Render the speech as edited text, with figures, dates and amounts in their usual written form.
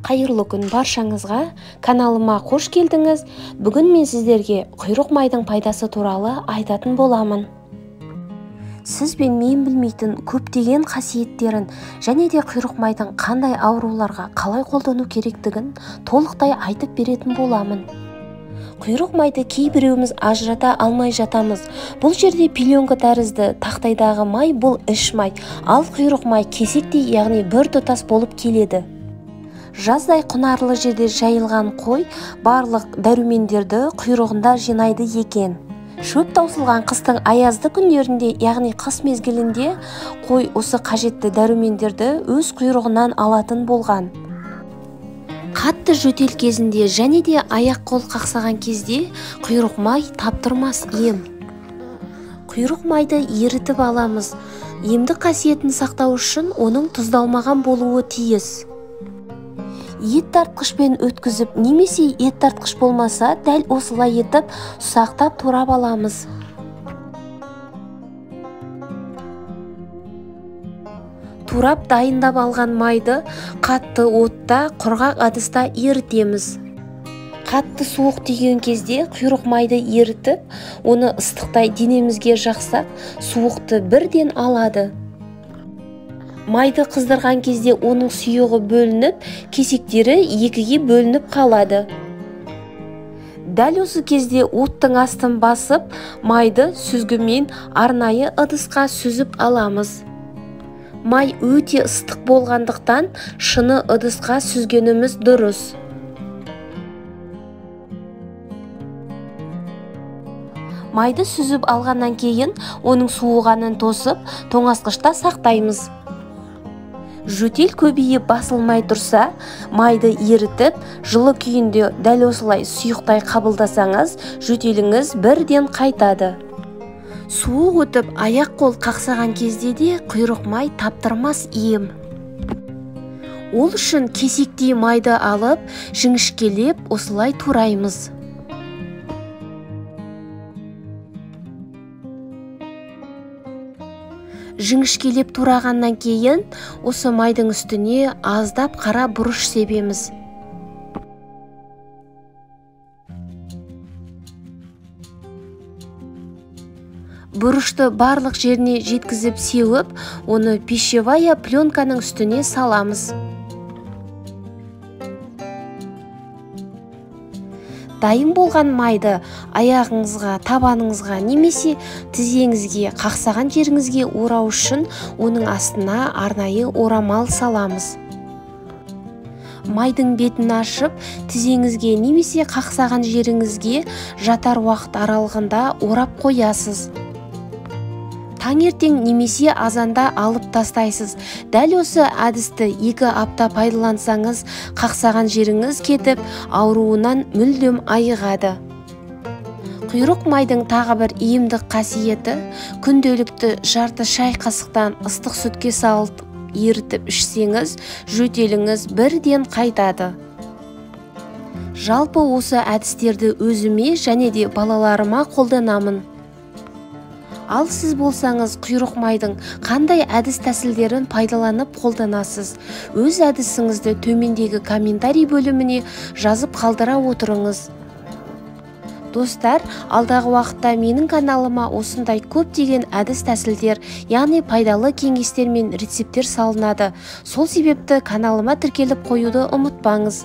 Қайырлы күн баршаңызға, каналыма қош келдіңіз. Бүгін мен сіздерге құйрық майдың пайдасы туралы айтатын боламын. Сіз бен мен білмейтін көптеген қасиеттерін және де құйрық майдың қандай ауруларға қалай қолдану керектігін толықтай айтып беретін боламын. Құйрық майды кейбіреуіміз ажырата алмай жатамыз. Бұл жерде пеленка тәрізді тақтайдағы май бұл іш май, ал құйрық май кесектей, яғни бір тұтас болып келеді. Жаздай құнарлы жерде жайылған қой барлық дәрумендерді құйрығында жинайды екен. Шөп таусылған қыстың аязды күндерінде, яғни қыс мезгілінде қой осы қажетті дәрумендерді өз құйрығынан алатын болған. Қатты жөтел кезінде және де аяқ-қол қақсаған кезде құйрық май таптырмас ем. Құйрық майды ерітіп аламыз. Емдік қасиетін сақтау үшін оның тұздалмаған болуы тиіс. Ет тартқышпен өткізіп, немесе ет тартқыш болмаса, дәл осылай етіп ұсақтап турап аламыз. Турап дайындап алған майды қатты отта, құрғақ ыдыста ерітеміз. Қатты суық тиген кезде құйрық майды ерітіп, оны ыстықтай денемізге жақсақ, суықты бірден алады. Майды қыздырған кезде оның сұйығы бөлініп, кесектері екіге бөлініп қалады. Дәл осы кезде оттың астын басып, майды сүзгімен арнайы ыдысқа сүзіп аламыз. Май өте ыстық болғандықтан шыны ыдысқа сүзгеніміз дұрыс. Майды сүзіп алғаннан кейін оның суығанын тосып, тоңазытқышта сақтаймыз. Жөтел көбейіп басылмай тұрса, майды ерітіп, жылы күйінде дәл осылай сұйықтай қабылдасаңыз, жөтеліңіз бірден қайтады. Суық өтіп, аяқ-қол қақсаған кезде де құйрық май таптырмас ем. Ол үшін кесектей майды алып, жіңішкелеп осылай тураймыз. Жіңішкелеп турағаннан кейін осы майдың үстіне аздап қара бұрыш себеміз. Бұрышты барлық жеріне жеткізіп сеуіп, оны пищевая пленканың үстіне саламыз. Дайын болған майды аяғыңызға, табаныңызға немесе тізеңізге, қақсаған жеріңізге орау үшін оның астына арнайы орамал саламыз. Майдың бетін ашып, тізеңізге немесе қақсаған жеріңізге жатар уақыт аралығында орап қоясыз. Таңертең немесе азанда алып тастайсыз. Дәл осы әдісті 2 апта пайдалансаңыз, қақсаған жеріңіз кетіп, ауруынан мүлдем айығады. Құйрық майдың тағы бір емдік қасиеті, күнделікті жарты шай қасықтан ыстық сүтке салып ерітіп ішсеңіз, жөтеліңіз бірден қайтады. Жалпы осы әдістерді өзіме және де балаларыма қолданамын. Ал сіз болсаңыз, құйрық майдың қандай әдіс тәсілдерін пайдаланып қолданасыз? Өз әдісіңізді төмендегі комментарий бөліміне жазып қалдыра отырыңыз. Достар, алдағы уақытта менің каналыма осындай көптеген әдіс тәсілдер, яғни пайдалы кеңестер мен рецепттер салынады. Сол себепті каналыма тіркеліп қоюды ұмытпаңыз.